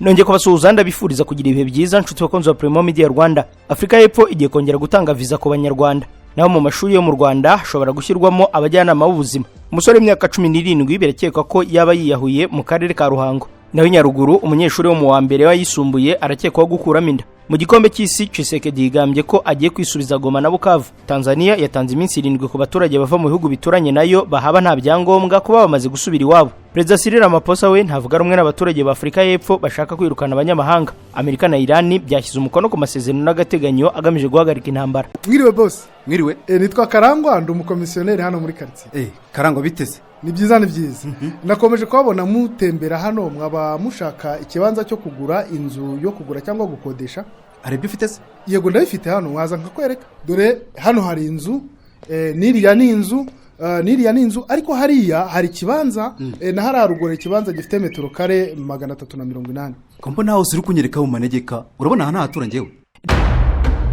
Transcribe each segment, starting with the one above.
Nongeye kubasuhuza, ndabifuriza kugira ibihe byiza, nshuti bakunzi wa Primo Media Rwanda. Afurika y'Epfo igiye kongera gutanga viza ku Banyarwanda. Naho mu mashuri yo mu Rwanda hashobora gushyirwamo abajyanama b'ubuzima. Umusore w'imyaka 17 birakekwa ko yaba yiyahuye mu karere ka Ruhango. Naho i Nyaruguru, umunyeshuri wo mu wa mbere wayisumbuye arakekwaho gukuramo inda. Mu gikombe cy'isi, Tshisekedi yigambye ko agiye kwisubiza Goma na Bukavu. Tanzania yatanze iminsi 7 ku baturage bava mu bihugu bituranye nayo bahaba nta byangombwa kuba bamaze gusubira iwabo. Perezida Cyril Ramaphosa we ntavuga rumwe n'abaturage ba Afurika y'Epfo bashaka kwirukana abanyamahanga. Amerika na Irani byashyize umukono ku masezerano n'agateganyo agamije guhagarika intambara. Mwiriwe, boss. Mwiriwe. Nitwa Karangwa, ndi umukomisiyoneri hano muri karitsiye. Karangwa, biteze? Ni byiza, ni byiza. Nakomeje kuhabona mutembera hano. Mwaba mushaka ikibanza cyo kugura, inzu yo kugura cyangwa gukodesha? Hari ibyo ufite se? Yego, ndabifite hano, waza nkakwereka. Dore hano hari inzu, n'iriya ni inzu, n'iriya ni inzu, ariko hariya hari ikibanza, na hariya ruguru ikibanza gifite metero kare 380. Ko mbona hose uri kunyereka mu manegeka, urabona aha ntahatura njyewe?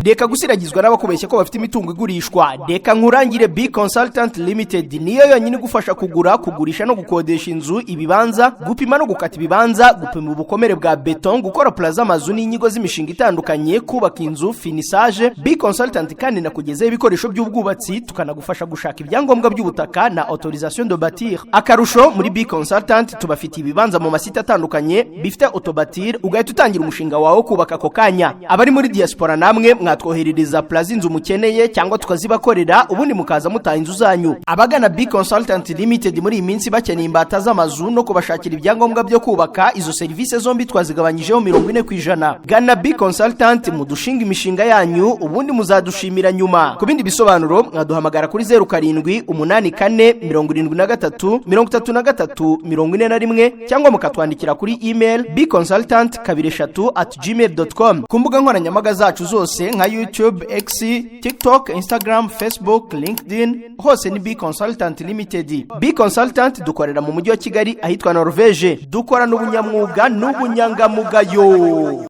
Reka gusiragizwa n'abakubeshya ko bafite imitungo igurishwa. Reka nkurangire B Consultant Limited, niyo yonyine igufasha kugura, kugurisha no gukodesha inzu, ibibanza, gupima no gukata ibibanza, gupima ubukomere bwa beton, gukora plan z'amazu n'inyigo z'imishinga itandukanye, kubaka inzu, finissage. B Consultant kandi nakugezaho ibikoresho by'ubwubatsi, tukanagufasha gushaka ibyangombwa by'ubutaka na autorisation de bâtir. Akarusho, muri B Consultant tubafitiye ibibanza mu masite atandukanye bifite autobâtir, ugahita utangira umushinga wawe wo kubaka ako kanya. Abari muri diaspora namwe mwatwoherereza plan z'inzu mukeneye cyangwa tukazibakorera, ubundi mukaza mutaha inzu zanyu. Abagana B Consultant Limited muri iyi minsi bakeneye imbata z'amazu no kubashakira ibyangombwa byo kubaka, izo serivisi zombi twazigabanyijeho 40%. Gana B Consultant mudushinga imishinga yanyu, ubundi muzadushimira nyuma. Ku bindi bisobanuro mwaduhamagara kuri 0784733341 cyangwa mukatwandikira kuri email bconsultant23@gmail.com. Ku mbuga nkoranyambaga zacu zose nka YouTube, X, TikTok, Instagram, Facebook, LinkedIn, hose ni B Consultant Limited. B Consultant dukorera mu mujyi wa Kigali ahitwa Norvege. Dukorana ubunyamwuga n'ubunyangamugayo.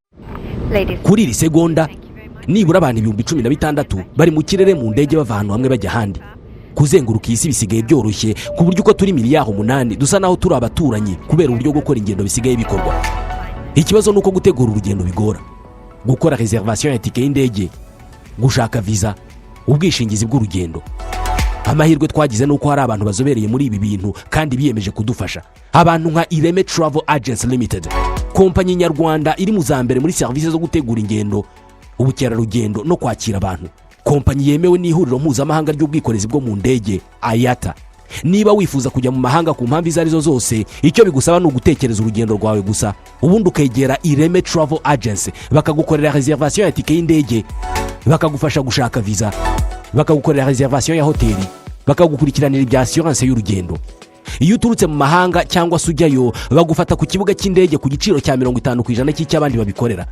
Kuri iri segonda, nibura abantu 16,000 bari mu kirere mu ndege, bava ahantu hamwe bajya ahandi. Kuzenguruka iyi si bisigaye byoroshye, ku buryo uko turi miliyari 8 dusa naho turi abaturanyi, kubera uburyo gukora ingendo bisigaye bikorwa. Ikibazo ni uko gutegura urugendo bigora: gukora réservation ya tike y'indege, gushaka viza, ubwishingizi bw'urugendo. Amahirwe twagize ni uko hari abantu bazobereye muri ibi bintu kandi biyemeje kudufasha, abantu nka Ireme Travel Agency Limited, kompanyi nyarwanda iri mu za mbere muri serivisi zo gutegura ingendo, ubukerarugendo no kwakira abantu, kompanyi yemewe n'ihuriro mpuzamahanga ry'ubwikorezi bwo mu ndege, IATA. Niba wifuza kujya mu mahanga ku mpamvu izo arizo zose, icyo bigusaba ni ugutekereza urugendo rwawe gusa, ubundi ukegera Ireme Travel Agency, bakagukorera réservation ya tike y'indege, bakagufasha gushaka viza, bakagukorera réservation ya hoteli, bakagukurikiranira ibya assurance y'urugendo. Iyo uturutse mu mahanga cyangwa se ujyayo, bagufata ku kibuga cy'indege ku giciro cya 50% cy'icy'abandi babikorera.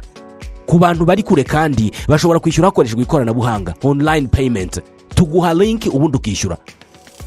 Ku bantu bari kure kandi, bashobora kwishyura hakoreshejwe ikoranabuhanga, online payment. Tuguha link ubundi ukishyura.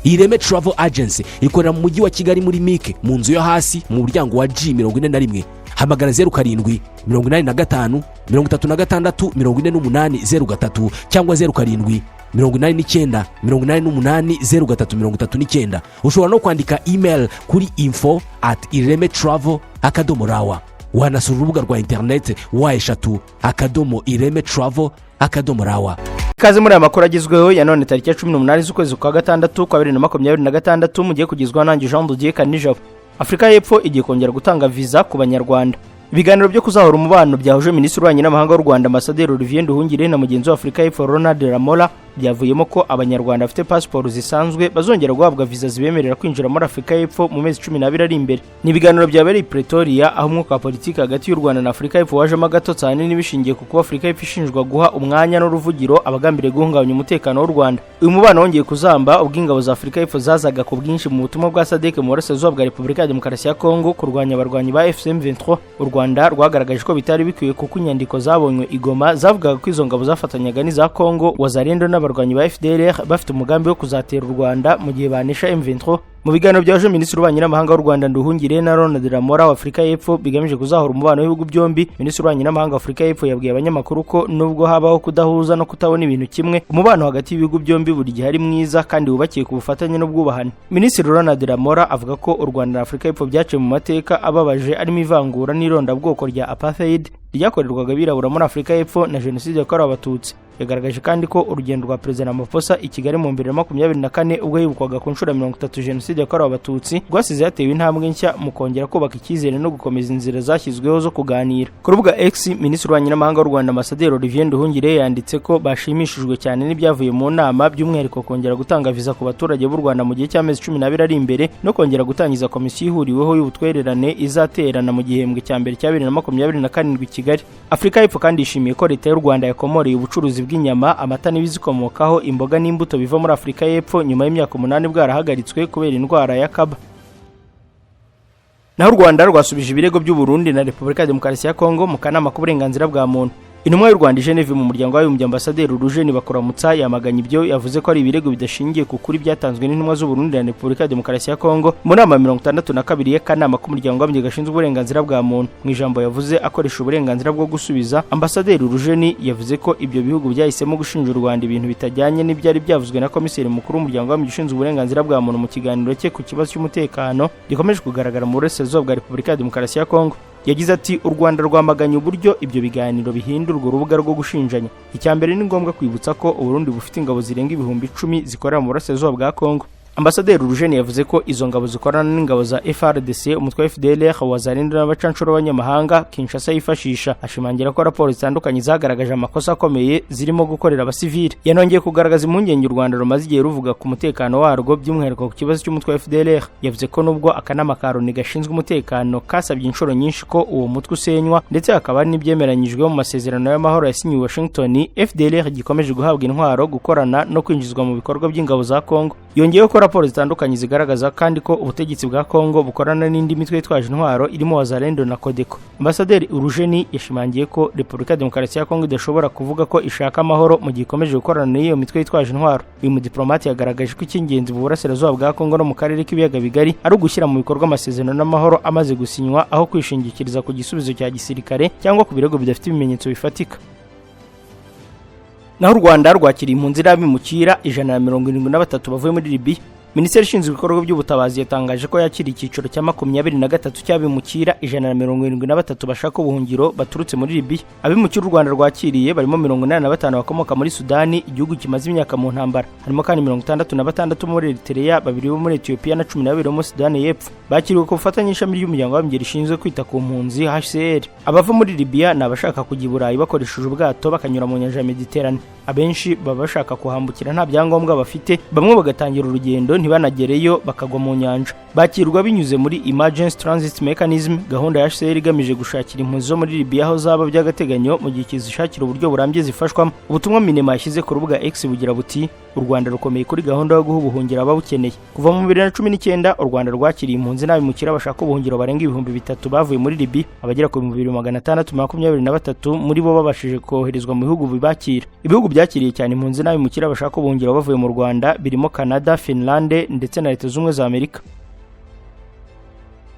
Ireme Travel Agency ikorera mu mujyi wa Kigali muri MIC, mu nzu yo hasi, mu muryango wa G 41. Hamagara 0785364803 cyangwa 0789880339. Ushobora no kwandika email kuri info@iremetravel.rw. Wanasura urubuga rwa interineti www.iremetravel.rw. Ikaze muri aya makuru agezweho ya none, tariki ya 18 z'ukwezi kwa gatandatu kwa 2026, mugiye kugezwaho nanjye Jean Didier Kanijabo. Afurika y'Epfo igiye kongera gutanga viza ku Banyarwanda. Ibiganiro byo kuzahura umubano byahuje Minisitiri w'Ububanyi n'Amahanga w'u Rwanda, Ambasaderi Olivier Nduhungirehe, na mugenzi wa Afurika y'Epfo Ronald Lamola byavuyemo ko Abanyarwanda bafite pasiporo zisanzwe bazongera guhabwa viza zibemerera kwinjira muri Afurika y'Epfo mu mezi 12 ari imbere. Ni ibiganiro byabereye i Pretoria, aho umwuka wa politiki hagati y'u Rwanda na Afurika y'Epfo wajemo agatotsi, ahanini bishingiye ku kuba Afurika y'Epfo ishinjwa guha umwanya n'uruvugiro abagambiriye guhungabanya umutekano w'u Rwanda. Uyu mubano wongeye kuzamba ubwo ingabo za Afurika y'Epfo zazaga ku bwinshi mu butumwa bwa SADC mu burasirazuba bwa Repubulika ya Demokarasi ya Kongo kurwanya abarwanyi ba AFC M23. U Rwanda rwagaragaje ko bitari bikwiye, kuko inyandiko zabonywe i Goma zavugaga ko izo ngabo zafatanyaga n'iza Kongo, Wazalendo n'abarwanyi ba FDLR, bafite umugambi wo kuzatera u Rwanda mu gihe banesha M23. Mu biganiro byahuje Minisitiri w'Ububanyi n'Amahanga w'u Rwanda Nduhungirehe na Ronald Lamola wa Afurika y'Epfo bigamije kuzahura umubano w'ibihugu byombi, Minisitiri w'Ububanyi n'Amahanga wa Afurika y'Epfo yabwiye abanyamakuru ko nubwo habaho kudahuza no kutabona ibintu kimwe, umubano hagati y'ibihugu byombi buri gihe ari mwiza kandi wubakiye ku bufatanye n'ubwubahane. Minisitiri Ronald Lamola avuga ko u Rwanda na Afurika y'Epfo byaciye mu mateka ababaje arimo ivangura n'irondabwoko rya apartheid ryakorerwaga abirabura muri Afurika y'Epfo na Jenoside yakorewe Abatutsi. Yagaragaje kandi ko urugendo rwa Perezida Ramaphosa i Kigali mu 2024, ubwo yibukwaga ku nshuro ya 30 Jenoside yakorewe Abatutsi, rwasize hatewe intambwe nshya mu kongera kubaka icyizere no gukomeza inzira zashyizweho zo kuganira. Ku rubuga X, Minisitiri w'Ububanyi n'Amahanga w'u Rwanda Ambasaderi Olivier Nduhungirehe yanditse ko bashimishijwe cyane n'ibyavuye mu nama, by'umwihariko kongera gutanga viza ku baturage b'u Rwanda mu gihe cy'amezi 12 ari imbere, no kongera gutangiza komisiyo ihuriweho y'ubutwererane izaterana mu gihembwe cya mbere cya 2027 i Kigali. Afurika y'Epfo kandi yishimiye ko Leta y'u Rwanda yakomoreye ubucuruzi bw'inyama, amata n'ibizikomokaho, imboga n'imbuto biva muri Afurika y'Epfo nyuma y'imyaka 8 bwarahagaritswe kubera indwara ya kaba. Naho u Rwanda rwasubije ibirego by'u Burundi na Repubulika ya Demokarasi ya Kongo mu kanama k'uburenganzira bwa muntu. Intumwa y'u Rwanda i Geneve mu Muryango w'Abibumbye, Ambasaderi Urujeni Bakuramutsa, yamaganye ibyo yavuze ko ari ibirego bidashingiye ku kuri byatanzwe n'intumwa z'u Burundi na Repubulika ya Demokarasi ya Kongo mu nama ya 62 y'akanama k'Umuryango w'Abibumbye gashinzwe uburenganzira bwa muntu. Mu ijambo yavuze akoresha uburenganzira bwo gusubiza, Ambasaderi Urujeni yavuze ko ibyo bihugu byahisemo gushinja u Rwanda ibintu bitajyanye n'ibyari byavuzwe na Komiseri Mukuru w'Umuryango w'Abibumbye ushinzwe uburenganzira bwa muntu mu kiganiro cye ku kibazo cy'umutekano gikomeje kugaragara mu burasirazuba bwa Repubulika ya Demokarasi ya Kongo. Yagize ati: "U Rwanda rwamaganye uburyo ibyo biganiro bihindurwa urubuga rwo gushinjanya. Icya mbere, ni ngombwa kwibutsa ko Uburundi bufite ingabo zirenga 10,000 zikorera mu burasirazuba bwa Kongo." Ambasaderi Urujeni yavuze ko izo ngabo zikorana n'ingabo za FARDC, umutwe wa FDLR, Wazalendo n'abacanshuro b'abanyamahanga Kinshasa yifashisha. Ashimangira ko raporo zitandukanye zagaragaje amakosa akomeye zirimo gukorera abasivili. Yanongeye kugaragaza impungenge u Rwanda rumaze igihe ruvuga ku mutekano warwo, by'umwihariko ku kibazo cy'umutwe wa FDLR. Yavuze ko nubwo akanama ka Loni gashinzwe umutekano kasabye inshuro nyinshi ko uwo mutwe usenywa, ndetse hakaba hari n'ibyemeranyijwe mu masezerano y'amahoro yasinyiwe Washington, FDLR gikomeje guhabwa intwaro, gukorana no kwinjizwa mu bikorwa by'ingabo za Kongo. Yongeyeho ko raporo zitandukanye zigaragaza kandi ko ubutegetsi bwa Kongo bukorana n'indi mitwe yitwaje intwaro irimo Wazalendo na Codeco. Ambasaderi Urujeni yashimangiye ko Repubulika ya Demokarasi ya Kongo idashobora kuvuga ko ishaka amahoro mu gihe ikomeje gukorana n'iyo mitwe yitwaje intwaro. Uyu mudiplomate yagaragaje ko icy'ingenzi mu burasirazuba bwa Kongo no mu karere k'Ibiyaga Bigari ari ugushyira mu bikorwa amasezerano n'amahoro amaze gusinywa, aho kwishingikiriza ku gisubizo cya gisirikare cyangwa ku birego bidafite ibimenyetso bifatika. Naho u Rwanda rwakiriye impunzi n'abimukira 173 bavuye muri Libiya. Minisiteri ishinzwe ibikorwa by'ubutabazi yatangaje ko yakiriye icyiciro cya 23 cy'abimukira 173 bashaka ubuhungiro baturutse muri Libiya. Abimukira u Rwanda rwakiriye barimo 85 bakomoka muri Sudani, igihugu kimaze imyaka mu ntambara. Harimo kandi 66 muri Eritrea, babiri bo muri Ethiopia na 12 bo muri Sudani y'Epfo. Bakiriwe ku bufatanye n'ishami ry'Umuryango w'Abibumbye rishinzwe kwita ku mpunzi, HCR. Abava muri Libiya ni abashaka kujya i Burayi bakoresheje ubwato bakanyura mu nyanja ya Mediterane. Abenshi baba bashaka kuhambukira nta byangombwa bafite, bamwe bagatangira urugendo ntibanagereyo bakagwa mu nyanja. Bakirwa binyuze muri Emergency Transit Mechanism, gahunda ya HCR igamije gushakira impunzi zo muri Libya aho zaba by'agateganyo mu gihe kizishakira uburyo burambye zifashwamo. Ubutumwa Minema yashyize ku rubuga X bugira buti: "U Rwanda rukomeye kuri gahunda yo guha ubuhungiro ababukeneye." Kuva mu 2019, u Rwanda rwakiriye impunzi n'abimukira bashaka ubuhungiro barenga 3000 bavuye muri Libya. Abagera ku 2623 muri bo babashije koherezwa mu bihugu bibakira. Ibihugu byakiriye cyane impunzi n'abimukira bashaka ubuhungiro bavuye mu Rwanda birimo Canada, Finland ndetse na Leta Zunze Ubumwe za Amerika.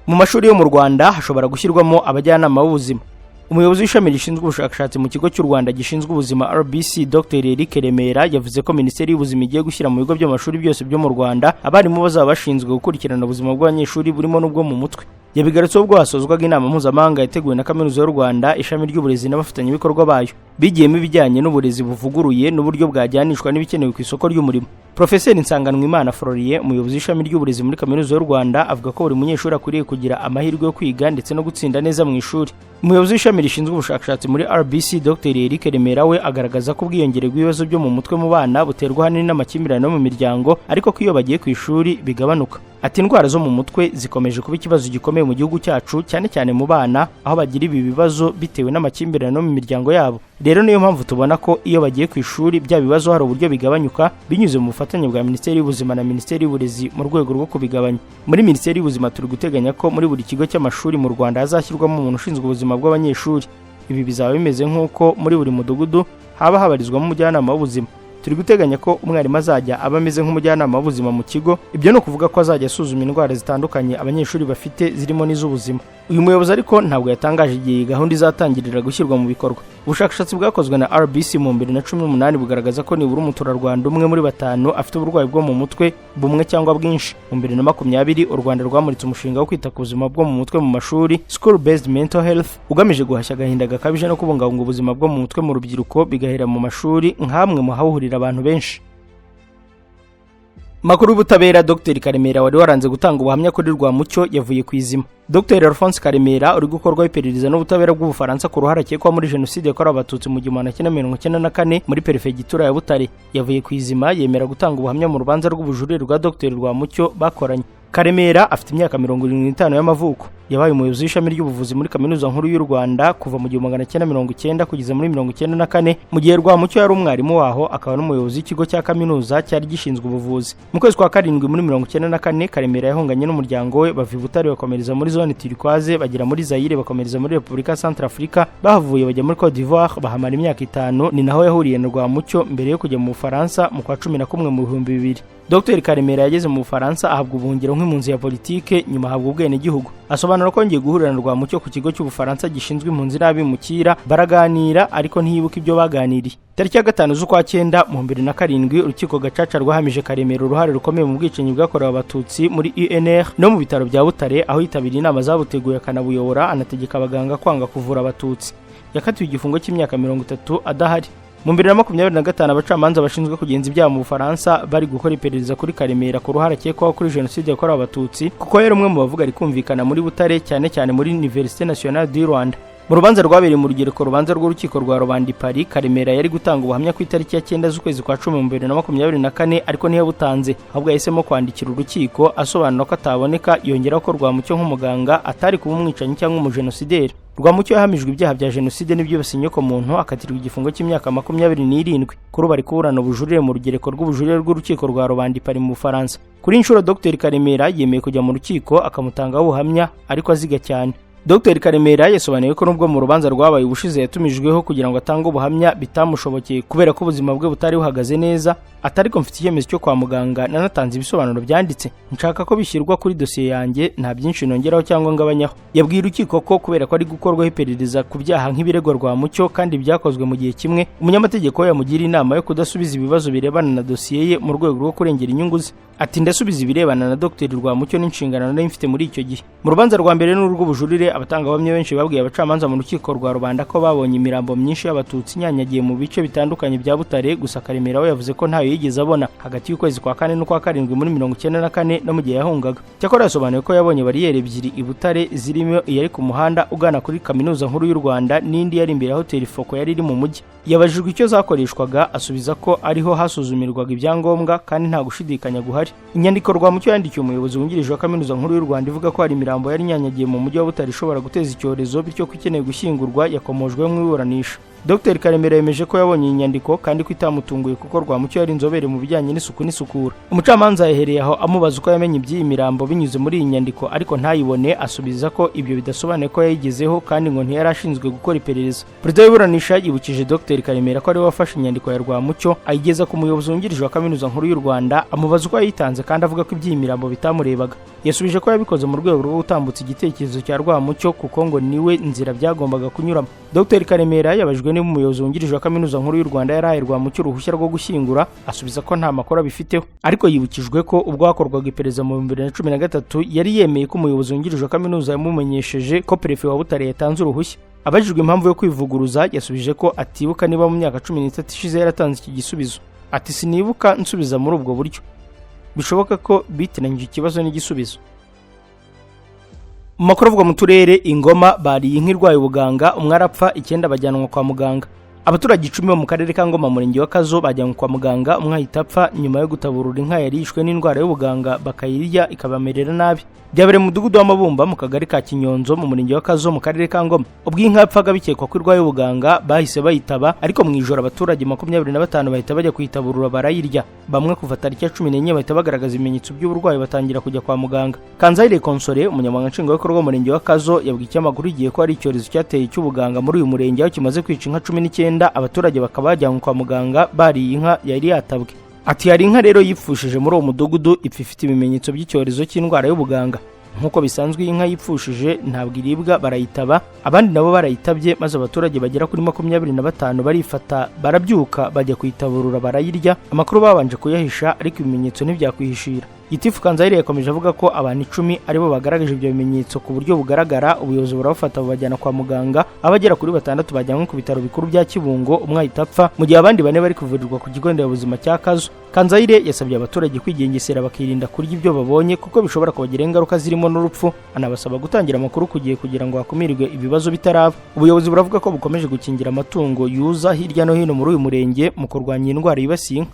Mu mashuri yo mu Rwanda hashobora gushyirwamo abajyanama b'ubuzima. Umuyobozi w'ishami rishinzwe ubushakashatsi mu Kigo cy'u Rwanda gishinzwe Ubuzima, RBC, Dr Eric Remera, yavuze ko Minisiteri y'Ubuzima igiye gushyira mu bigo by'amashuri byose byo mu Rwanda abarimu bazaba bashinzwe gukurikirana ubuzima bw'abanyeshuri, burimo n'ubwo mu mutwe. Yabigarutseho ubwo hasozwaga inama mpuzamahanga yateguwe na Kaminuza y'u Rwanda, ishami ry'uburezi n'abafatanyabikorwa bayo, bigiyemo ibijyanye n'uburezi buvuguruye n'uburyo bwajyanishwa n'ibikenewe ku isoko ry'umurimo. Profeseri Nsanganwimana Florien, umuyobozi w'ishami ry'uburezi muri Kaminuza y'u Rwanda, avuga ko buri munyeshuri akwiriye kugira amahirwe yo kwiga ndetse no gutsinda neza mu ishuri. Umuyobozi w'ishami rishinzwe ubushakashatsi muri RBC, Dr Eric Remera, we agaragaza ko ubwiyongere bw'ibibazo byo mu mutwe mu bana buterwa ahanini n'amakimbirane yo mu miryango, ariko ko iyo bagiye ku ishuri bigabanuka. Ati: "Indwara zo mu mutwe zikomeje kuba ikibazo gikomeye mu gihugu cyacu, cyane cyane mu bana, aho bagira ibi bibazo bitewe n'amakimbirane no mu miryango yabo. Rero niyo mpamvu tubona ko iyo bagiye ku ishuri bya bibazo hari uburyo bigabanyuka, binyuze mu bufatanye bwa Minisiteri y'Ubuzima na Minisiteri y'Uburezi mu rwego rwo kubigabanya. Muri Minisiteri y'Ubuzima turi guteganya ko muri buri kigo cy'amashuri mu Rwanda hazashyirwamo umuntu ushinzwe ubuzima bw'abanyeshuri. Ibi bizaba bimeze nk'uko muri buri mudugudu haba habarizwamo umujyanama w'ubuzima." Turi guteganya ko umwarimu azajya aba ameze nk'umujyanama w'ubuzima mu kigo. Ibyo ni ukuvuga ko azajya asuzuma indwara zitandukanye abanyeshuri bafite, zirimo n'iz'ubuzima. Uyu muyobozi ariko ntabwo yatangaje igihe iyi gahunda izatangirira gushyirwa mu bikorwa. Ubushakashatsi bwakozwe na RBC mu 2018 bugaragaza ko nibura umuturarwanda umwe muri batanu afite uburwayi bwo mu mutwe bumwe cyangwa bwinshi. Mu 2020, u Rwanda rwamuritse umushinga wo kwita ku buzima bwo mu mutwe mu mashuri, School Based Mental Health, ugamije guhashya agahinda gakabije no kubungabunga ubuzima bwo mu mutwe mu rubyiruko, bigahera mu mashuri nk'amwe mu hahurira abantu benshi. Makuru y'ubutabera: Dr Karemera wari waranze gutanga ubuhamya kuri Rwamucyo yavuye ku izima. Dr Alphonse Karemera uri gukorwaho iperereza n'ubutabera bw'Ubufaransa ku ruhare akekwaho muri jenoside yakorewe Abatutsi mu 1994 muri perefegitura ya Butare, yavuye ku izima yemera gutanga ubuhamya mu rubanza rw'ubujurire rwa Dr Rwamucyo bakoranye. Karemera afite imyaka 75 y'amavuko. Yabaye umuyobozi w'ishami ry'ubuvuzi muri Kaminuza Nkuru y'u Rwanda kuva mu 1990 kugeza muri 94, mu gihe Rwamucyo yari umwarimu waho akaba n'umuyobozi w'ikigo cya kaminuza cyari gishinzwe ubuvuzi. Mu kwezi kwa karindwi muri 94, Karemera yahunganye n'umuryango we, bava i Butare bakomereza muri zone Turquoise, bagera muri Zaire, bakomereza muri Repubulika Centrafrica. Bahavuye bajya muri Cote d'Ivoire, bahamara imyaka 5. Ni naho yahuriye na Rwamucyo mbere yo kujya mu Bufaransa mu kwa 11 mu 2000. Dr Karemera yageze mu Bufaransa ahabwa ubuhungiro nk'impunzi ya politike, nyuma ahabwa ubwenegihugu. Asobanura ko yongeye guhurira na Rwamucyo ku kigo cy'Ubufaransa gishinzwe impunzi n'abimukira, baraganira, ariko ntiyibuka ibyo baganiriye. Tariki ya 5 z'ukwa cyenda mu 2007, urukiko Gacaca rwahamije Karemera uruhare rukomeye mu bwicanyi bwakorewe Abatutsi muri UNR no mu bitaro bya Butare, aho yitabiriye inama zabuteguye akanabuyobora, anategeka abaganga kwanga kuvura Abatutsi. Yakatiwe igifungo cy'imyaka 30 adahari. Mu 2025, abacamanza bashinzwe kugenza ibyaha mu Bufaransa bari gukora iperereza kuri Karemera ku ruhare akekwaho kuri jenoside yakorewe Abatutsi, kuko yari umwe mu bavuga rikumvikana muri Butare, cyane cyane muri Université Nationale du Rwanda. Mu rubanza rwabereye mu rugereko rubanza rw'urukiko rwa rubanda i Paris, Karemera yari gutanga ubuhamya ku itariki ya 9 z'ukwezi kwa cumi mu 2024, ariko ntiyabutanze. Ahubwo yahisemo kwandikira urukiko asobanura ko ataboneka, yongeraho ko Rwamucyo nk'umuganga atari kuba umwicanyi cyangwa umujenosideri. Rwamucyo yahamijwe ibyaha bya jenoside n'ibyibasiye inyokomuntu, akatirwa igifungo cy'imyaka 27. Kuri ubu ari kuburana ubujurire mu rugereko rw'ubujurire rw'urukiko rwa rubanda i Paris mu Bufaransa. Kuri inshuro, Dr Karemera yemeye kujya mu rukiko akamutangaho ubuhamya, ariko aziga cyane. Dr Karemera yasobanuye ko nubwo mu rubanza rwabaye ubushize yatumijweho kugira ngo atange ubuhamya bitamushobokeye kubera ko ubuzima bwe butari buhagaze neza, atari ko mfite icyemezo cyo kwa muganga, nanatanze ibisobanuro byanditse, nshaka ko bishyirwa kuri dosiye yanjye, nta byinshi nongeraho cyangwa ngabanyaho. Yabwiye urukiko ko kubera ko ari gukorwaho iperereza ku byaha nk'ibiregwa Rwamucyo kandi byakozwe mu gihe kimwe, umunyamategeko we yamugira inama yo kudasubiza ibibazo birebana na dosiye ye mu rwego rwo kurengera inyungu ze. Ati: "Ndasubiza ibirebana na Dr Rwamucyo n'inshingano nari mfite muri icyo gihe." Mu rubanza rwa mbere n'urw'ubujurire, abatangabuhamya benshi babwiye abacamanza mu rukiko rwa rubanda ko babonye imirambo myinshi y'Abatutsi inyanyagiye mu bice bitandukanye bya Butare. Gusa Karemera we yavuze ko ntayo yigeze abona hagati y'ukwezi kwa kane n'ukwa karindwi muri 94 no mu gihe yahungaga. Cyakora yasobanuye ko yabonye bariyeri ebyiri i Butare, zirimo iyari ku muhanda ugana kuri Kaminuza Nkuru y'u Rwanda n'indi yari imbere ya Hoteli Faucon yari iri mu mujyi. Yabajijwe icyo zakoreshwaga, asubiza ko ariho hasuzumirwaga ibyangombwa kandi nta gushidikanya guhari. Inyandiko Rwamucyo yandikiye umuyobozi wungirije wa Kaminuza Nkuru y'u Rwanda ivuga ko hari imirambo yari inyanyagiye mu mujyi wa Butare ishobora guteza icyorezo, bityo ko ikeneye gushyingurwa, yakomojweho mu iburanisha. Dr Karemera yemeje ko yabonye iyi nyandiko kandi ko itamutunguye, kuko Rwamucyo yari inzobere mu bijyanye n'isuku n'isukura. Umucamanza yahereye aho amubaza uko yamenye iby'iyi mirambo binyuze muri iyi nyandiko ariko ntayibone, asubiza ko ibyo bidasobanuye ko yayigezeho, kandi ngo ntiyari ashinzwe gukora iperereza. Perezida w'iburanisha yibukije Dr Karemera ko ariwe wafashe inyandiko ya Rwamucyo ayigeza ku muyobozi wungirije wa Kaminuza Nkuru y'u Rwanda, amubaza uko yayitanze kandi avuga ko iby'iyi mirambo bitamurebaga. Yasubije ko yabikoze mu rwego rwo gutambutsa igitekerezo cya Rwamucyo, kuko ngo niwe nzira byagombaga kunyuramo. Dr Karemera yabajijwe niba umuyobozi wungirije wa Kaminuza Nkuru y'u Rwanda yarahaye Rwamucyo uruhushya rwo gushyingura, asubiza ko nta makuru abifiteho. Ariko yibukijwe ko ubwo hakorwaga iperereza mu 2013 yari yemeye ko umuyobozi wungirije wa kaminuza yamumenyesheje ko perefe wa Butare yatanze uruhushya. Abajijwe impamvu yo kwivuguruza, yasubije ko atibuka niba mu myaka 13 ishize yaratanze iki gisubizo. Ati: "Sinibuka nsubiza muri ubwo buryo, bishoboka ko bitiranyije ikibazo n'igisubizo." Mu makuru avugwa mu turere, ingoma bariye inka irwaye ubuganga, umwe arapfa, 9 bajyanwa kwa muganga. Abaturage 10 bo mu karere ka Ngoma, murenge wa Kazo, bajyanwe kwa muganga, umwe ahita apfa nyuma yo gutaburura inka yari yishwe n'indwara y'ubuganga, bakayirya ikabamerera nabi. Byabereye mu mudugudu w'Amabumba, mu kagari ka Kinyonzo, mu murenge wa Kazo, mu karere ka Ngoma. Ubwo inka yapfaga bikekwa ko irwaye ubuganga, bahise bayitaba, ariko mu ijoro abaturage 25 bahita bajya kuyitaburura barayirya. Bamwe kuva tariki ya 14 bahita bagaragaza ibimenyetso by'uburwayi, batangira kujya kwa muganga. Kanzayire Konsore, umunyamabanga nshingwabikorwa w'umurenge wa Kazo, yabwiye ikinyamakuru Igihe ko hari icyorezo cyateye cy'ubuganga muri uyu murenge, aho kimaze kwica inka 19. 19, abaturage bakaba bajyanwe kwa muganga bariye inka yari yatabwe. Ati: "Hari inka rero yipfushije muri uwo mudugudu, ipfa ifite ibimenyetso by'icyorezo cy'indwara y'ubuganga. Nk'uko bisanzwe, iyi nka yipfushije ntabwo iribwa, barayitaba. Abandi nabo barayitabye, maze abaturage bagera kuri 25 barifata, barabyuka bajya kuyitaburura, barayirya. Amakuru babanje kuyahisha, ariko ibimenyetso ntibyakwihishira." Gitifu Kanzayire yakomeje avuga ko abantu 10 aribo bagaragaje ibyo bimenyetso ku buryo bugaragara, ubuyobozi burabafata bubajyana kwa muganga. Abagera kuri batandatu bajyanwe ku bitaro bikuru bya Kibungo, umwe ahita apfa, mu gihe abandi bane bari kuvurirwa ku kigo nderabuzima cya Kazo. Kanzayire yasabye abaturage kwigengesera, bakirinda kurya ibyo babonye, kuko bishobora kubagiraho ingaruka zirimo n'urupfu. Anabasaba gutangira amakuru ku gihe kugira ngo hakumirwe ibibazo bitaraba. Ubuyobozi buravuga ko bukomeje gukingira amatungo yuza hirya no hino muri uyu murenge mu kurwanya iyi ndwara yibasiye inka.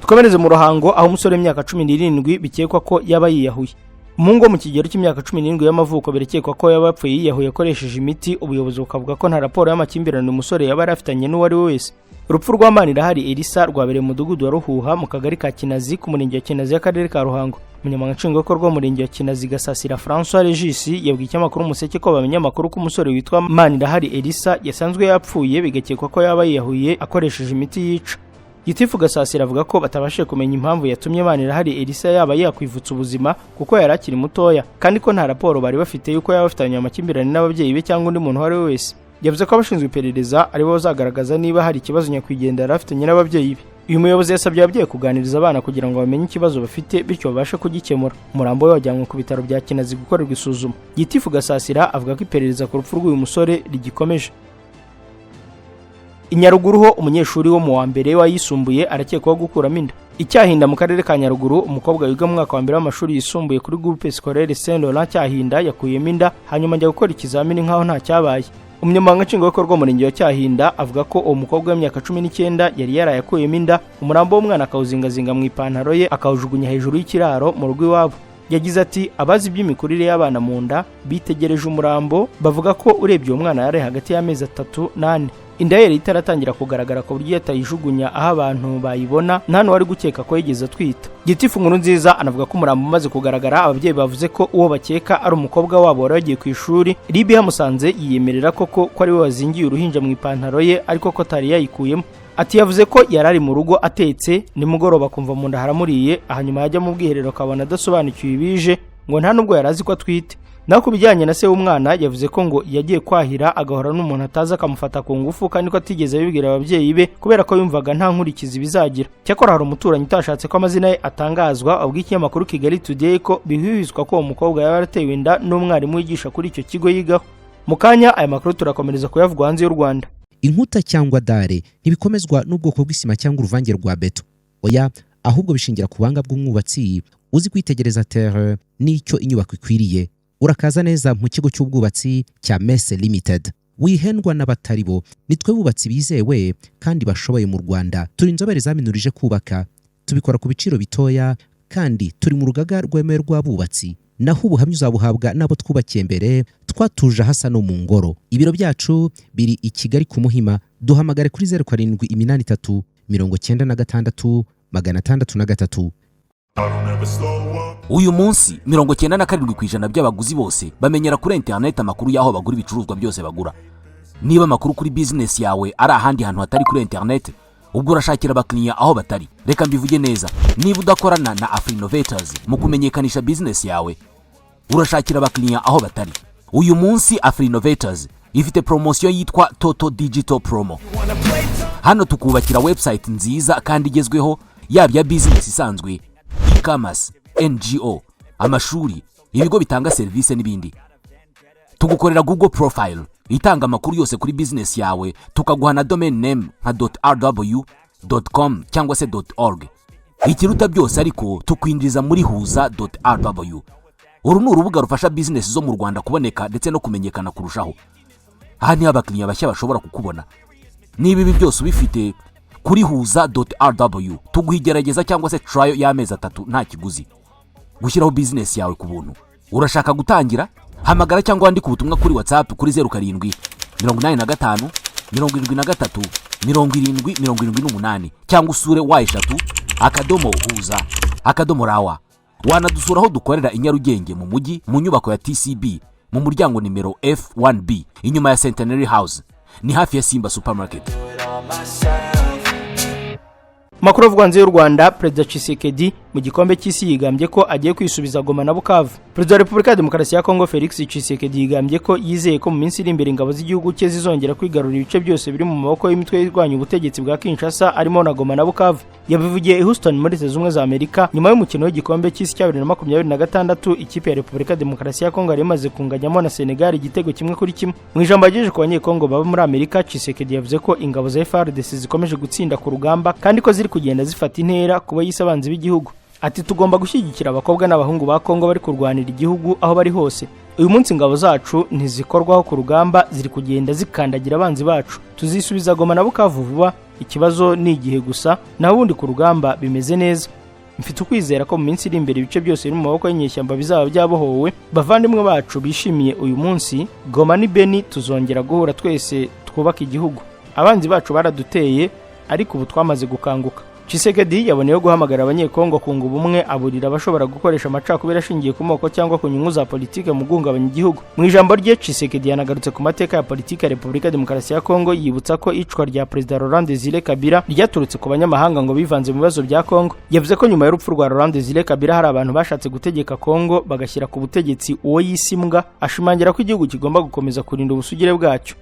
Dukomereze mu Ruhango, aho umusore w'imyaka 17 bikekwa ko yaba yiyahuye. Umuhungu wo mu kigero cy'imyaka 17 y'amavuko birakekwa ko yaba yapfuye yiyahuye akoresheje imiti. Ubuyobozi bukavuga ko nta raporo y'amakimbirane umusore yaba yari afitanye n'uwo ari we wese. Urupfu rwa Manirahari Elisa rwabereye mu mudugudu wa Ruhuha, mu kagari ka Kinazi, ku murenge wa Kinazi y'akarere ka Ruhango. Umunyamabanga nshingwabikorwa w'umurenge wa Kinazi, Gasasira Francois Regis, yabwiye ikinyamakuru Umuseke ko bamenye amakuru ko umusore witwa Manirahari Elisa yasanzwe yapfuye, bigakekwa ko yaba yiyahuye akoresheje imiti yica. Gitifu Gasasira avuga ko batabashije kumenya impamvu yatumye Manirahari Elisa yaba yakwivutsa ubuzima, kuko yari akiri mutoya, kandi ko nta raporo bari bafite y'uko yaba afitanye amakimbirane n'ababyeyi be cyangwa undi muntu uwo ari we wese. Yavuze ko abashinzwe iperereza aribo bazagaragaza niba hari ikibazo nyakwigendera yari afitanye n'ababyeyi be. Uyu muyobozi yasabye ababyeyi kuganiriza abana kugira ngo bamenye ikibazo bafite, bityo babashe kugikemura. Umurambo we wajyanwe ku bitaro bya Kinazi gukorerwa isuzuma. Gitifu Gasasira avuga ko iperereza ku rupfu rw'uyu musore rigikomeje. I Nyaruguru ho, umunyeshuri wo mu wa mbere wayisumbuye arakekwaho gukuramo inda. I Cyahinda mu karere ka Nyaruguru, umukobwa wiga mu mwaka wa mbere w'amashuri yisumbuye kuri Groupe Scolaire Saint Laurent Cyahinda yakuyemo inda, hanyuma ajya gukora ikizamini nk'aho nta cyabaye. Umunyamabanga nshingwabikorwa w'umurenge wa Cyahinda avuga ko uwo mukobwa w'imyaka 19 yari yaraye akuyemo inda, umurambo w'umwana akawuzingazinga mu ipantaro ye, akawujugunya hejuru y'ikiraro mu rugo iwabo. Yagize ati: "Abazi iby'imikurire y'abana mu nda bitegereje umurambo bavuga ko urebye uwo mwana yari hagati y'amezi 3 n'ane. Inda ye yari itaratangira kugaragara, ku buryo iyo atayijugunya aho abantu bayibona nta n'uwari gukeka ko yigeze atwita." Gitifu Nkuru Nziza anavuga ko umurambo umaze kugaragara, ababyeyi bavuze ko uwo bakeka ari umukobwa wabo wari wagiye ku ishuri. RIB yamusanze yiyemerera koko ko ari we wazingiye uruhinja mu ipantaro ye, ariko ko atari yayikuyemo. Ati: "Yavuze ko yari ari mu rugo atetse, nimugoroba akumva mu nda haramuriye, hanyuma yajya mu bwiherero akabona adasobanukiwe ibije, ngo nta nubwo yari azi ko atwite." Naho ku bijyanye na se w'umwana, yavuze ko ngo yagiye kwahira agahora n'umuntu atazi akamufata ku ngufu, kandi ko atigeze abibwira ababyeyi be kubera ko yumvaga nta nkurikizi bizagira. Cyakora hari umuturanyi utashatse ko amazina ye atangazwa abwiye ikinyamakuru Kigali Today ko bihwihwiswa ko uwo mukobwa yaba yaratewe inda n'umwarimu wigisha kuri icyo kigo yigaho. Mu kanya aya makuru turakomereza kuyavugwa hanze y'u Rwanda. Inkuta cyangwa dalle ntibikomezwa n'ubwoko bw'isima cyangwa uruvange rwa beto. Oya, ahubwo bishingira ku buhanga bw'umwubatsi uzi kwitegereza terrain n'icyo inyubako ikwiriye. Urakaza neza mu kigo cy'ubwubatsi cya Mese Limited. Wihendwa n'abatari bo, nitwe bubatsi bizewe kandi bashoboye mu Rwanda. Turi inzobere zaminurije kubaka, tubikora ku biciro bitoya, kandi turi mu rugaga rwemewe rw'abubatsi. Naho ubuhamya uzabuhabwa n'abo twubakiye mbere, twatuje ahasa no mu ngoro. Ibiro byacu biri i Kigali ku Muhima. Duhamagare kuri 0783 96 603. Uyu munsi 97% by'abaguzi bose bamenyera kuri interineti amakuru y'aho bagura ibicuruzwa byose bagura. Niba amakuru kuri bizinesi yawe ari ahandi hantu hatari kuri interineti, ubwo urashakira abakiriya aho batari. Reka mbivuge neza: niba udakorana na Afrinovators mu kumenyekanisha bizinesi yawe, urashakira abakiriya aho batari. Uyu munsi Afrinovators ifite poromosiyo yitwa Toto Digital Promo. Hano tukubakira website nziza kandi igezweho, yaba iya bizinesi isanzwe, e-commerce, NGO, amashuri, ibigo bitanga serivisi n'ibindi. Tugukorera Google profile itanga amakuru yose kuri bizinesi yawe, tukaguha na domain name nka .rw, .com cyangwa se .org. Ikiruta byose ariko, tukwinjiza muri huza .rw. Uru ni urubuga rufasha bizinesi zo mu Rwanda kuboneka ndetse no kumenyekana kurushaho. Aha niho abakiriya bashya bashobora kukubona. Niba ibi byose ubifite, kuri huza .rw tuguha igerageza cyangwa se trial y'amezi 3 nta kiguzi, gushyiraho bizinesi yawe ku buntu. Urashaka gutangira? Hamagara cyangwa wandike ubutumwa kuri WhatsApp kuri 0785 73 70 78, cyangwa usure www.huza.rw. Wanadusura aho dukorera i Nyarugenge mu mujyi, mu nyubako ya TCB, mu muryango nimero F1B, inyuma ya Centenary House. Ni hafi ya Simba Supermarket. Makuru avugwa hanze y'u Rwanda: Perezida Tshisekedi mu gikombe cy'isi yigambye ko agiye kwisubiza Goma na Bukavu. Perezida wa Repubulika ya Demokarasi ya Kongo, Felix Tshisekedi, yigambye ko yizeye ko mu minsi iri imbere ingabo z'igihugu cye zizongera kwigarurira ibice byose biri mu maboko y'imitwe irwanya ubutegetsi bwa Kinshasa, harimo na Goma na Bukavu. Yabivugiye i Houston muri Leta Zunze Ubumwe za Amerika nyuma y'umukino w'igikombe cy'isi cya 2026, ikipe ya Repubulika ya Demokarasi ya Kongo yari imaze kunganyamo na Senegal igitego 1-1. Mu ijambo yagejeje ku Banyekongo baba muri Amerika, Tshisekedi yavuze ko ingabo za FARDC zikomeje gutsinda ku rugamba kandi ko ziri kugenda zifata intera kuba yise abanzi b'igihugu. Ati: "Tugomba gushyigikira abakobwa n'abahungu ba Kongo bari kurwanira igihugu aho bari hose. Uyu munsi ingabo zacu ntizikorwaho ku rugamba, ziri kugenda zikandagira abanzi bacu. Tuzisubiza Goma na Bukavu vuba, ikibazo ni igihe gusa, naho ubundi ku rugamba bimeze neza. Mfite ukwizera ko mu minsi iri imbere ibice byose biri mu maboko y'inyeshyamba bizaba byabohowe. Bavandimwe bacu bishimiye uyu munsi, Goma ni Beni, tuzongera guhura twese twubaka igihugu. Abanzi bacu baraduteye, ariko ubu twamaze gukanguka." Tshisekedi yaboneyeho guhamagara Abanyekongo kunga ubumwe, aburira abashobora gukoresha amacakubiri ashingiye ku moko cyangwa ku nyungu za politike mu guhungabanya igihugu. Mu ijambo rye, Tshisekedi yanagarutse ku mateka ya politike ya Repubulika ya Demokarasi ya Kongo, yibutsa ko icwa rya Perezida Laurent Desire Kabila ryaturutse ku banyamahanga ngo bivanze mu bibazo bya Kongo. Yavuze ko nyuma y'urupfu rwa Laurent Desire Kabila hari abantu bashatse gutegeka Kongo bagashyira ku butegetsi uwo yise imbwa, ashimangira ko igihugu kigomba gukomeza kurinda ubusugire bwacyo.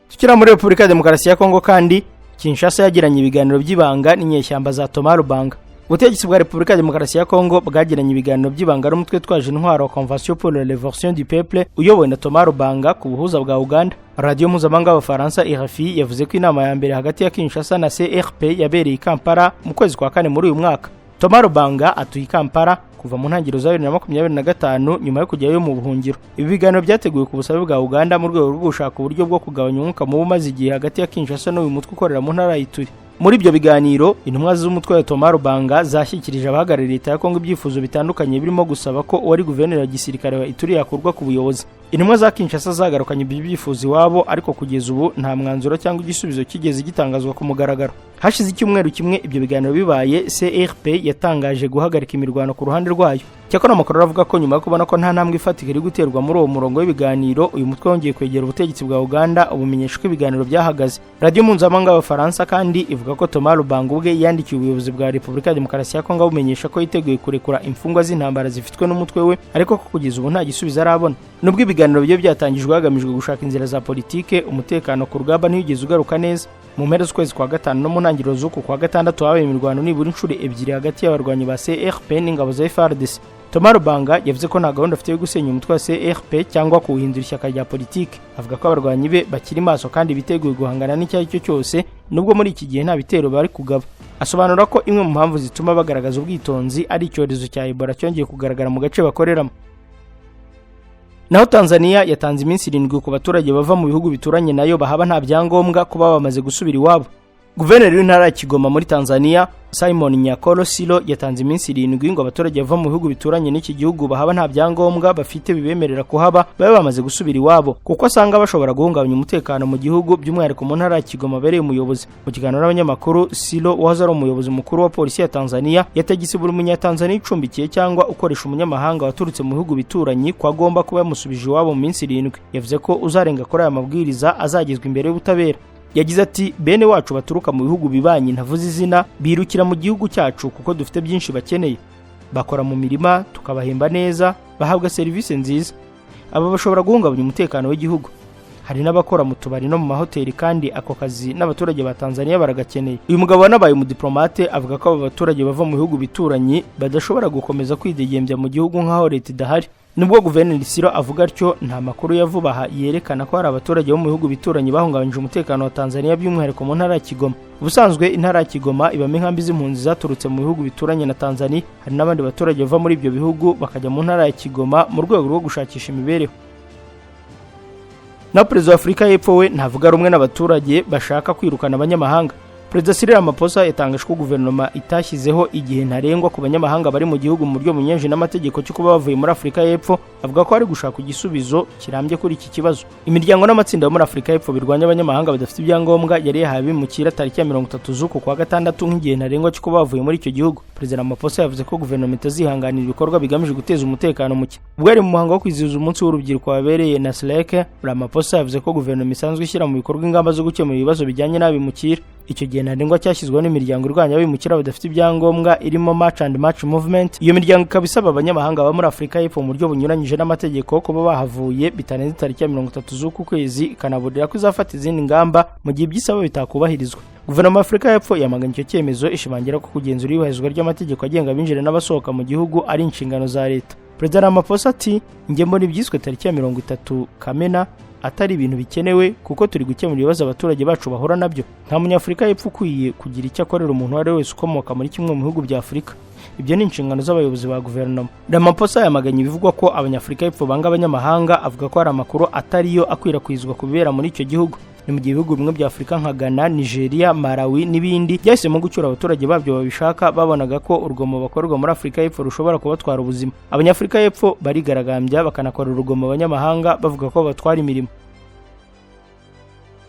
Tukiri muri Repubulika ya Demokarasi ya Kongo kandi, Kinshasa yagiranye ibiganiro by'ibanga n'inyeshyamba za Thomas Lubanga. Ubutegetsi bwa Repubulika ya Demokarasi ya Kongo bwagiranye ibiganiro by'ibanga n'umutwe twaje intwaro wa Convention pour la Révolution du Peuple uyobowe na Thomas Lubanga ku buhuza bwa Uganda. Radiyo mpuzamahanga y'Abafaransa RFI yavuze ko inama ya mbere hagati ya Kinshasa na CRP yabereye i Kampala mu kwezi kwa kane muri uyu mwaka. Thomas Lubanga atuye i Kampala kuva mu ntangiriro za 2025 nyuma yo kujyayo mu buhungiro. Ibi biganiro byateguwe ku busabe bwa Uganda mu rwego rwo gushaka uburyo bwo kugabanya umwuka mubi umaze igihe hagati ya Kinshasa n'uyu mutwe ukorera mu ntara ya Ituri. Muri ibyo biganiro, intumwa z'umutwe wa Thomas Lubanga zashyikirije abahagarariye leta ya Kongo ibyifuzo bitandukanye, birimo gusaba ko uwari guverineri wa gisirikare wa Ituri yakurwa ku buyobozi. Intumwa za Kinshasa zagarukanye ibyo byifuzo iwabo, ariko kugeza ubu nta mwanzuro cyangwa igisubizo kigeze gitangazwa ku mugaragaro. Hashize icyumweru kimwe ibyo biganiro bibaye, CRP yatangaje guhagarika imirwano ku ruhande rwayo. Cyakora amakuru aravuga ko nyuma yo kubona ko nta ntambwe ifatika iri guterwa muri uwo murongo w'ibiganiro, uyu mutwe wongeye kwegera ubutegetsi bwa Uganda ubumenyesha ko ibiganiro byahagaze. Radiyo mpuzamahanga y'Abafaransa kandi ivuga ko Thomas Lubanga ubwe yandikiye ubuyobozi bwa Repubulika ya Demokarasi ya Kongo abumenyesha ko yiteguye kurekura imfungwa z'intambara zifitwe n'umutwe we, ariko ko kugeza ubu nta gisubizo arabona. Nubwo ibiganiro byo byatangijwe hagamijwe gushaka inzira za politike, umutekano ku rugamba ntiwigeze ugaruka neza. Mu mpera z'ukwezi kwa gatanu no mu ntangiriro z'uku kwa gatandatu habaye imirwano nibura inshuro ebyiri hagati y'abarwanyi ba CRP n'ingabo za FARDC. Thomas Lubanga yavuze ko nta gahunda afite yo gusenya umutwe wa CRP cyangwa kuwuhindura ishyaka rya politike. Avuga ko abarwanyi be bakiri maso kandi biteguye guhangana n'icyo ari cyo cyose, nubwo muri iki gihe nta bitero bari kugaba. Asobanura ko imwe mu mpamvu zituma bagaragaza ubwitonzi ari icyorezo cya Ebola cyongeye kugaragara mu gace bakoreramo. Naho Tanzania yatanze iminsi 7 ku baturage bava mu bihugu bituranye nayo bahaba nta byangombwa kuba bamaze gusubira iwabo. Guverineri w'intara ya Kigoma muri Tanzania, Simon Nyakoro Silo, yatanze iminsi 7 ngo abaturage bava mu bihugu bituranye n'iki gihugu bahaba nta byangombwa bafite bibemerera kuhaba babe bamaze gusubira iwabo, kuko asanga bashobora guhungabanya umutekano mu gihugu, by'umwihariko mu ntara ya Kigoma abereye umuyobozi. Mu kiganiro n'abanyamakuru, Silo wahoze ari umuyobozi mukuru wa polisi ya Tanzania yategetse buri Munyatanzania icumbikiye cyangwa ukoresha umunyamahanga waturutse mu bihugu bituranyi ko agomba kuba yamusubije iwabo mu minsi 7. Yavuze ko uzarenga kuri aya mabwiriza azagezwa imbere y'ubutabera. Yagize ati: "Bene wacu baturuka mu bihugu bibanyi ntavuze izina birukira mu gihugu cyacu kuko dufite byinshi bakeneye. Bakora mu mirima tukabahemba neza, bahabwa serivisi nziza. Aba bashobora guhungabanya umutekano w'igihugu. Hari n'abakora mu tubari no mu mahoteli, kandi ako kazi n'abaturage ba Tanzania baragakeneye." Uyu mugabo wanabaye umudiplomate avuga ko aba baturage bava mu bihugu bituranyi badashobora gukomeza kwidegembya mu gihugu nk'aho leta idahari. Nubwo Guverineri Siro avuga atyo, nta makuru ya vuba aha yerekana ko hari abaturage bo mu bihugu bituranyi bahungabanyije umutekano wa Tanzania, by'umwihariko mu ntara ya Kigoma. Ubusanzwe intara ya Kigoma ibamo inkambi z'impunzi zaturutse mu bihugu bituranye na Tanzania. Hari n'abandi baturage bava muri ibyo bihugu bakajya mu ntara ya Kigoma mu rwego rwo gushakisha imibereho. Na Perezida wa Afurika y'Epfo we ntavuga rumwe n'abaturage bashaka kwirukana abanyamahanga. Perezida Cyril Ramaphosa yatangaje ko guverinoma itashyizeho igihe ntarengwa ku banyamahanga bari mu gihugu mu buryo bunyuranyije n'amategeko cyo kuba bavuye muri Afurika y'Epfo, avuga ko hari gushaka igisubizo kirambye kuri iki kibazo. Imiryango n'amatsinda yo muri Afurika y'Epfo birwanya abanyamahanga badafite ibyangombwa yari yahawe abimukira tariki ya 30 z'uku kwa gatandatu nk'igihe ntarengwa cyo kuba bavuye muri icyo gihugu. Perezida Ramaphosa yavuze ko guverinoma itazihanganira ibikorwa bigamije guteza umutekano muke. Ubwo yari mu muhango wo kwizihiza umunsi w'urubyiruko wabereye Nasrec, Ramaphosa yavuze ko guverinoma isanzwe ishyira mu bikorwa ingamba zo gukemura ibibazo bijyanye n'abimukira. Icyo gihe ntarengwa cyashyizweho n'imiryango irwanya abimukira badafite ibyangombwa irimo March and March Movement. Iyo miryango ikaba isaba abanyamahanga baba muri Afurika y'Epfo mu buryo bunyuranyije n'amategeko kuba bahavuye bitarenze tariki ya 30 z'uku kwezi, ikanaburira ko izafata izindi ngamba mu gihe ibyo isaba bitakubahirizwa. Guverinoma ya Afurika y'Epfo yamaganye icyo cyemezo, ishimangira ko kugenzura iyubahirizwa ry'amategeko agenga abinjira n'abasohoka mu gihugu ari inshingano za leta. Perezida Ramaphosa ati: "Njye mbona ibyiswe tariki ya 30 Kamena atari ibintu bikenewe, kuko turi gukemura ibibazo abaturage bacu bahura nabyo. Nta Munyafurika y'Epfo ukwiye kugira icyo akorera umuntu uwo ari we wese ukomoka muri kimwe mu bihugu bya Afurika. Ibyo ni inshingano z'abayobozi ba guverinoma." Ramaphosa yamaganye ibivugwa ko Abanyafurika y'Epfo banga abanyamahanga, avuga ko hari amakuru atariyo akwirakwizwa ku bibera muri icyo gihugu. Ni mu gihe ibihugu bimwe bya Afurika nka Ghana, Nigeria, Malawi n'ibindi byahisemo gucyura abaturage babyo babishaka, babonaga ko urugomo bakorerwa muri Afurika y'Epfo rushobora kubatwara ubuzima. Abanyafurika y'Epfo barigaragambya bakanakorera urugomo abanyamahanga, bavuga ko batwara imirimo.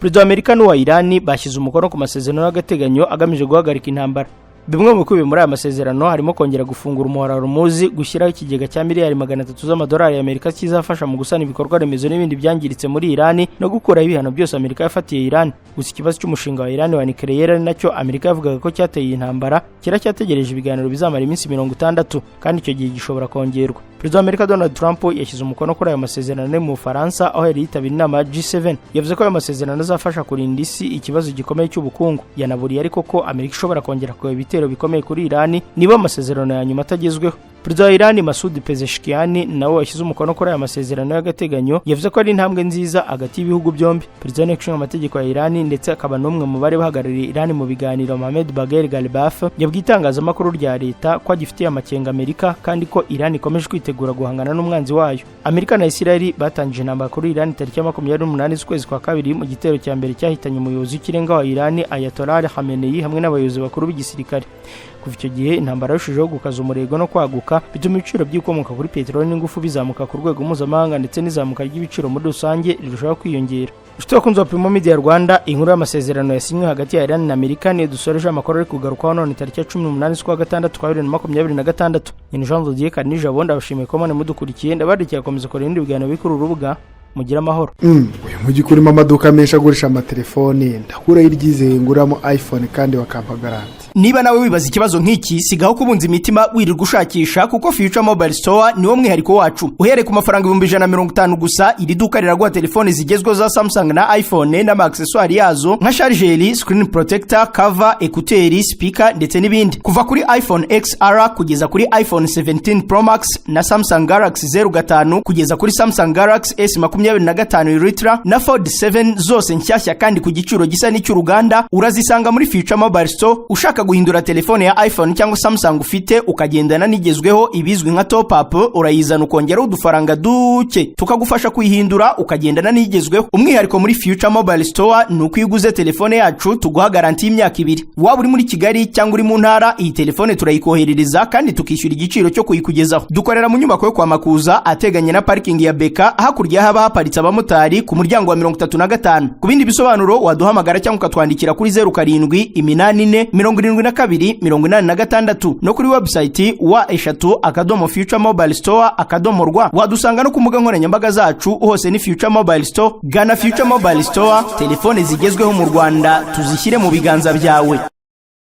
Perezida wa Amerika n'uwa Irani bashyize umukono ku masezerano y'agateganyo agamije guhagarika intambara. Bimwe mu bikubiye muri aya masezerano harimo kongera gufungura umuhora Hormuz, gushyiraho ikigega cya miliyari 300 z'amadolari y'Amerika kizafasha mu gusana ibikorwa remezo n'ibindi byangiritse muri Irani, no gukuraho ibihano byose Amerika yafatiye Irani. Gusa ikibazo cy'umushinga wa Irani wa nucléaire, ari nacyo Amerika yavugaga ko cyateye iyi ntambara, kiracyategereje ibiganiro bizamara iminsi 60, kandi icyo gihe gishobora kongerwa. Perezida wa Amerika Donald Trump yashyize umukono kuri ayo masezerano mu Bufaransa, aho yari yitabiriye inama ya G7. Yavuze ko ayo masezerano azafasha kurinda isi ikibazo gikomeye cy'ubukungu. Yanaburiye ariko ko Amerika ishobora kongera kugaba ibitero bikomeye kuri Irani niba amasezerano ya nyuma atagezweho. Perezida wa Irani Masoud Pezeshkian nawe washyize umukono kuri aya masezerano y'agateganyo yavuze ko ari intambwe nziza hagati y'ibihugu byombi. Perezida w'inteko ishinga amategeko ya Irani ndetse akaba n'umwe mu bari bahagarariye Irani mu biganiro, Mohamed Bagher Ghalibaf, yabwiye itangazamakuru rya leta ko agifitiye amakenga Amerika kandi ko Irani ikomeje kwitegura guhangana n'umwanzi wayo. Amerika na Israel batangije intambara kuri Irani tariki ya 28 z'ukwezi kwa kabiri, mu gitero cya mbere cyahitanye umuyobozi w'ikirenga wa Irani Ayatollah Khamenei hamwe n'abayobozi bakuru b'igisirikare. Kuva icyo gihe intambara yarushijeho gukaza umurego no kwaguka, bituma ibiciro by'ibikomoka kuri peteroli n'ingufu bizamuka ku rwego mpuzamahanga, ndetse n'izamuka ry'ibiciro muri rusange rirushaho kwiyongera. Inshuti bakunzi wa Primo Media Rwanda, inkuru y'amasezerano yasinywe hagati ya Iran na Amerika niyo dusoreje amakuru ari kugarukwaho none tariki ya 18 z'ukwa gatandatu kwa 2026. Ni Jean Dodier Kanijabo, ndabashimiye ko mwe mudukurikiye, ndabarikira gukomeza kureba ibindi biganiro biri kuri uru rubuga. Mugire amahoro. Uyu mujyi urimo amaduka menshi agurisha amatelefoni, ndakuraho iryizeye nguramo iPhone kandi bakampa garantie? Niba nawe wibaza ikibazo nk'iki, sigaho kubunza imitima wirirwa ushakisha, kuko Future Mobile Store niwo mwihariko wacu. Uhereye ku mafaranga 150,000 gusa, iri duka riraguha telefoni zigezweho za Samsung na iPhone n'ama accessoires yazo nka charger, screen protector, cover, écouteurs, speaker ndetse n'ibindi, kuva kuri iPhone XR kugeza kuri iPhone 17 Pro Max na Samsung Galaxy 05 kugeza kuri Samsung Galaxy S 25 Ultra na Fold 7, zose nshyashya kandi ku giciro gisa n'icy'uruganda, urazisanga muri Future Mobile Store. Ushaka guhindura telefone ya iPhone cyangwa Samsung ufite ukagendana n'igezweho, ibizwi nka top up, urayizana ukongeraho udufaranga duke tukagufasha kuyihindura ukagendana n'igezweho. Umwihariko muri Future Mobile Store ni uko iyo uguze telefone yacu tuguha garantie y'imyaka 2. Waba uri muri Kigali cyangwa uri mu ntara, iyi telefone turayikoherereza kandi tukishyura igiciro cyo kuyikugezaho. Dukorera mu nyubako yo kwa Makuza ateganye na parikingi ya Beka, hakurya haba haparitse abamotari, ku muryango wa 35. Ku bindi bisobanuro waduhamagara cyangwa ukatwandikira kuri 0784 72 86 no kuri website www.futuremobile store.rw. Wadusanga no ku mbuga nkoranyambaga zacu, hose ni Future Mobile Store. Gana Future Mobile Store, telefone zigezweho mu Rwanda tuzishyire mu biganza byawe.